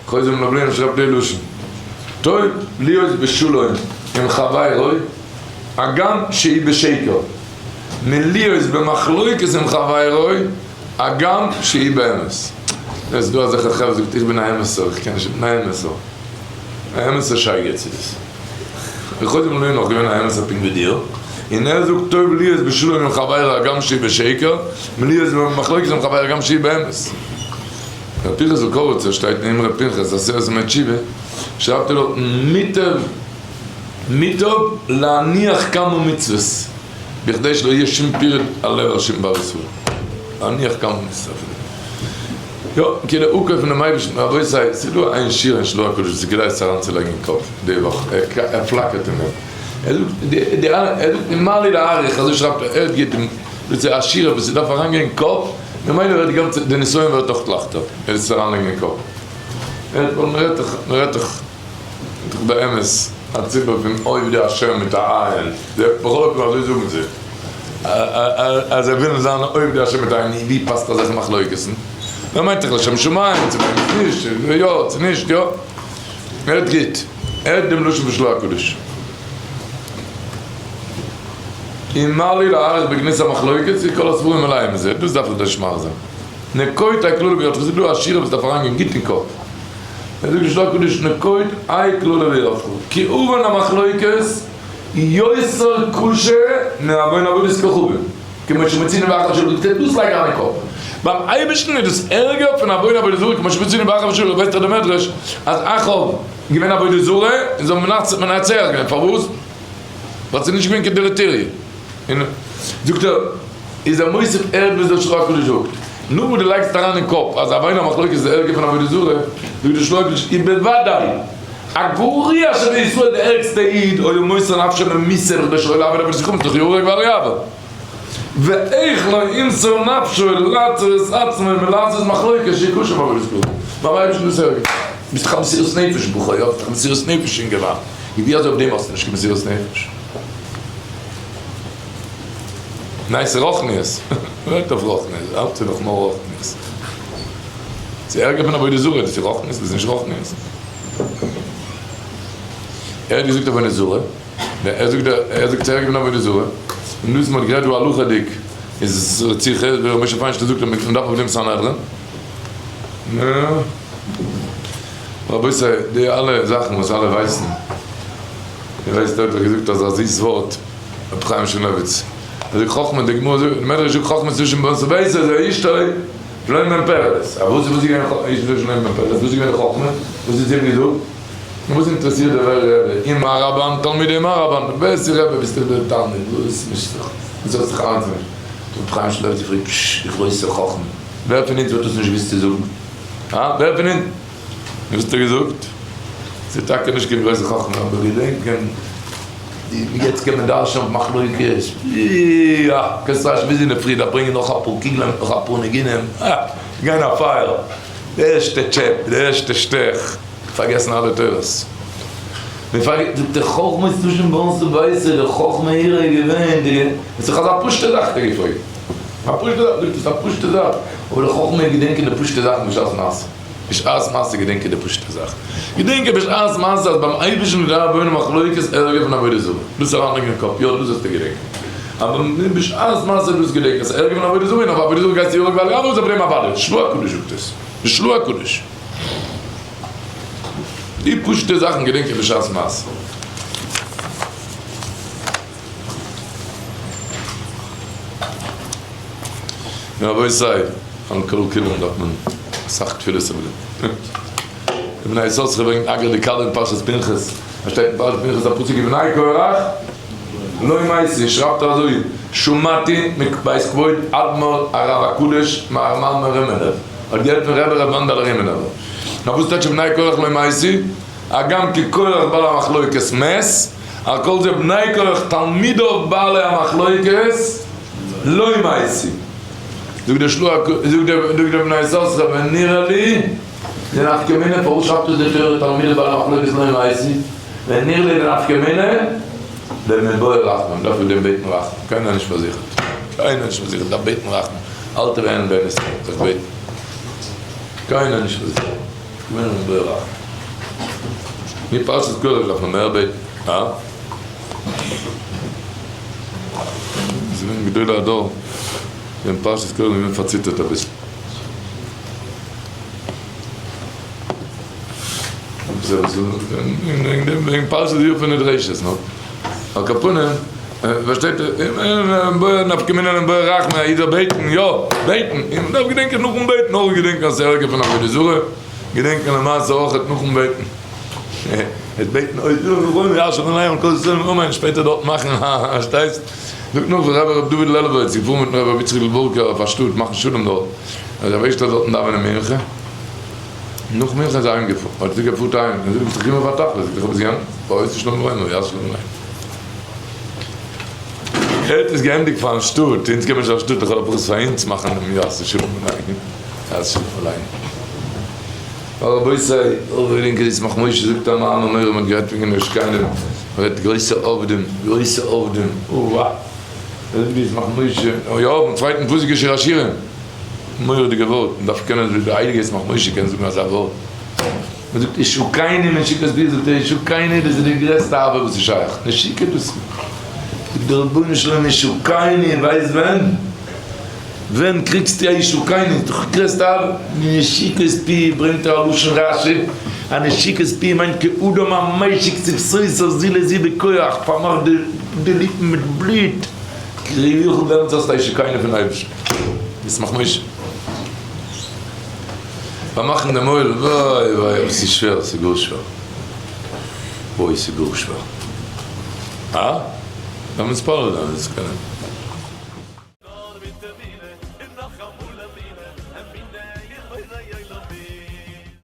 חוזה מלובלין שרייבט די לשון, טוב להיות בשלום עם חברו הגם שהיא בשקר, מלהיות במחלוקת עם חברו הגם שהיא באמת. עס איז דא אזעלכע חברה זאגט איך בין א אמת'ער איך קען נישט, איך בין א אמת'ער. א אמת'ער שייגעץ איז עס. דער חוזה מלובלין איז נאך געווען א אמת'ער פונקט ווי דיר, און ער זאגט טוב להיות בשלום עם חברו הגם שהיא בשקר, מלהיות במחלוקת עם חברו הגם שהיא באמת. ר' פנחס'ל קאריצער שטייט אין אמרי פנחס עשרת ימי תשובה, שרייבט ער דארטן מוטב מוטב להניח כמה מצוות בכדי שלא יהיה שום פירוד הלב על שום בר ישראל, להניח כמה מצוות אפילו. יא, כאילו אפקויפן דעם אייבערשטן, רבותי, ס'איז דא איין שיר אין של"ה הקדוש וואס איז כדאי עס אריינצולייגן אין קאפ די וואך, ער פלאקערט אין דעם, ער זאגט די אלע, ער זאגט אין מה לי להאריך, אזוי שרייבט ער, ער האט געטון, דאס איז א שיר וואס ס'דארף אריינגיין אין קאפ, ממילא ווערט די גאנצע, די נסיון ווערט אויך לייכטער, ער זאל עס אריינלייגן אין קאפ. ווייל מ'רעדט דאך, מ'רעדט דאך, דאך באמת א ציבור פון עובדי השם מיט א עין, בכל אופן אזוי זאגן זיי, אז זיי ווילן זיין עובדי השם מיט א עין, ווי פאסט אזעלכע מחלוקת'ן? מען מיינט דאך לשם שמים, צו באמת נישט, יא, צו נישט, יא. הערט גוט, הערט דעם לשון פון של"ה הקדוש. אם מה לי להאריך בגנות המחלוקת, כי כל הספרים מלאים בזה, דאס דארף איך דיר שמר זיין. נקוט האי כללא בידך, ס'איז דא א שורה וואס דארף אריינגיין גוט אין קאפ. ער זאגט די של"ה הקדוש נקוט האי כללא בידך, כי עוון המחלוקת יותר קשה מעוון עבודת כוכבים, כמו שמצינו באחד שלא זאגט ער דאס לייג אריין אין קאפ. ביים אייבערשטן איז דאס ערגער פון עוון עבודה זרה כמו שמצינו באחד שלא, ווייסט דאך דער מדרש אז אחאב איז געווען עבודה זרה און זיי האבן מנצח געווען, פארוואס? ווייל ס'איז נישט געווען קיין דעלעטעריע. און זאגט ער, איז ער מוסיף ערד וואס דער של"ה הקדוש זאגט. נאר וואס דו לייגסט אריין אין קאפ אז עוון המחלוקת איז ערגער פון עבודה זרה, זאגט דער של"ה הקדוש, איז בוודאי א גרוע שבישראל די ערגסטע איד היה מוסר נפשו למיתה בכדי שלא לעבוד עבודת כוכבים ס'איז דאך יהרג ואל יעבור. ואיך לא ימסור נפשו לעצור את עצמו מלעשות מחלוקת שהיא קשה מעבודת כוכבים. ביים אייבערשטן איז דאס ערגער. ביסט דאך א מסירות נפש בחור, יא? ביסט דאך א מסירות נפש אינגערמאן. און ווי אזוי אויף דעם האסטו נישט קיין מסירות נפש? נייעס רוחניות, מ'רעדט אויף רוחניות, אלץ איז דאך נאר רוחניות. ס'איז ערגער פון עבודה זרה, דאס איז רוחניות, דאס איז נישט רוחניות. ער האט געזאגט עבודה זרה, ער זאגט ער זאגט ס'איז ערגער פון עבודה זרה, און דאס מ'האט גערעדט דא הלכה'דיג איז רציחה, ווי ר' משה פיינשטיין זאגט אז מ'דארף אויף דעם סנהדרין. רבותי, די אלע זאכן וואס אלע ווייסן, איר ווייסט ער האט דאך געזאגט אזא זיס ווארט, רבי חיים שמואלביץ, ער זאגט חכמה, די גמרא זאגט, די מדרש זאגט חכמה צווישן בנות ובית איז אשתו שלמה בן פרץ, א וואס איז געווען אשתו שלמה בן פרץ, וואס איז געווען די חכמה, וואס האט זי אים געזאגט, און וואס אינטערעסירט דער ווער רבי, אם מה רבן תלמידי מה רבן, ווער איז רבי ביסטו דער תלמיד, וואס מישט זיך, וואס האסט זיך איינצומישן, רבי חיים שמואלביץ געפרעגט, פשש, די גרויסע חכמה, ווער פון אונז וואלט עס נישט געוואוסט צו זאגן, הא? ווער פון אונז? וואס האט ער געזאגט? ס'איז טאקע נישט קיין גרויסע חכמה אבער געדענקען יעצט קען מען דרש'ן אויף מחלוקת, יא, קענסט דרש'ן ביז אינדערפרי, דארף ברענגען נאך אפאר קוגלען מיט נאך אפאר ניגונים, אה, גיין א פייער, די ערשטע טשעפ, די ערשטע שטעך, פארגעסן אלע תורות. מען פארגעסט, זאגט ער, חכמה איז צווישן בנות וביתה, די חכמה אירע איז געווען די, עס איז דאך אזא פשוטע זאך האט ער געפרעגט, א פשוטע זאך, זאגט ער, ס'איז א פשוטע זאך, אבער די חכמה איז געדענקען די פשוטע זאכן בשעת מעשה. בשעת מעשה געדענקען די פשוטע זאך. געדענקען בשעת מעשה אז ביים אייבערשטן איז דא עוון ומחלוקת ערגער פון עבודה זרה. דאס אריינלייגן אין קאפ, יא דאס זאלסטו געדענקען. אבער בשעת מעשה דאס געדענקען אז ס'איז ערגער פון עבודה זרה און אויף עבודה זרה גייסטו יהרג ואל יעבור איז אויף דעם אוודאי. של"ה הקדוש זאגט עס. די של"ה הקדוש. די פשוטע זאכן געדענקען בשעת מעשה. רבותי, על כל כולם דארף מען אסאך תפילות אויף דעם. די בני יששכר ברענגט אגרא דכלה אין פרשת פנחס, עס שטייט אין פרשת פנחס א פסוק ובני קרח לא מתו, שרייבט ער אזוי, שמעתי מבית כבוד אדמור הרב הקדוש מהרמל מרימינוב, האט געהערט פון רבי ר' מענדעלע רימינובער, נאר וואס טייטש ובני קרח לא מתו? הגם כי קרח בעל המחלוקת מת, על כל זה בני קרח תלמידיו בעלי המחלוקת לא מתו. זאגט דער של"ה הק', זאגט דער בני יששכר ונראה לי די נפקא מינה פארוואס שרייבט עס די תורה תלמידיו בעלי המחלוקת לא מתו, ונראה לי די נפקא מינה דמיבעי רחמים, מ'דארף אויף דעם בעטן רחמים, קיינער נישט פארזיכערט, קיינער נישט פארזיכערט, מ'דארף בעטן רחמים, אל תבען בן ישראל, זיך בעטן, קיינער נישט פארזיכערט. נפקא מינה אין בורא רחמים. מי פרשת קורח דארף מען מער בעטן, הא? ס'איז געווען גדולי הדור ווען פרשת קורח איז געווען פארציטערט אביסל. וועגן פרשת יפה נדרשת, נו. על כל פנים, פארשטייט נפקא מינה אין בורא רחמים, א איד זאל בעטן, יא, בעטן, און מ'דארף געדענקען נאכן בעטן אויך געדענקען אז ס'איז ערגער פון עבודה זרה, געדענקען למעשה אויך נאכן בעטן. עס בעטן אוי זאל מיר רוימען יאשע בן לאה און כל ישראל אמן שפעטער דארט מאכן א פארשטייסט זאגט נאך דער רבי ר' דוד לעלובער איז געפארן מיטן רבי ר' יצחק'ל וואלקער אויף א שטאט מאכן שלום דארט ער איז אוועקגעשטעלט דארטן דאווענען מנחה נאך מנחה איז ער אהיים געפארן האט ער געפארט אהיים און זאגט ביסט דאך געקומען פאר תכלית זאגט ער איך האב עס געענדיגט ביי אויס שלום רוימען יאשע בן לאה ער האט עס געענדיגט פארן שטאט אונז קען מען נישט א שטאט לכל הפחות פאר אונז מאכן דעם יאשע שלום בן לאה יאשע שלום בן לאה. רבותי, אויב דער ישמח משה זאגט א מאמר נורא מ'האט גערעדט וועגן נישט קיינעם, מ'רעדט גרויסע עובדים, גרויסע עובדים, אוה זאגט דער ישמח משה, אוי יא, ביים צווייטן פסוק אין שיר השירים, מורא'דיגע ווארט, מ'דארף קענען ווי דער הייליגער ישמח משה קען זאגן אזא ווארט, מ'זאגט ישקני נשיקת פיו, זאגט ער ישקני דאס איז די גרעסטע אהבה וואס איז שייך, נשיקה דאס, זאגט דער רבונו של עולם ישקני, ווייסט ווען? ווען קריגסטו א ישקני? דו קריגסט א נשיקת פי, ברענגט ער א לשון רשי, א נשיקת פי מיינט כאדם המשיק שפתותיו זו לזו בכח, פארמאכט די ליפן מיט בלוט, כביכול דעמאלטס האסטו א ישקני פון אייבערשטן, ישמח משה. פארמאכן די מויל, וויי וויי אבער ס'איז שווער, ס'איז גאר שווער, אוי ס'איז גאר שווער, אה? לאמיר מתפלל זיין אז עס קענען.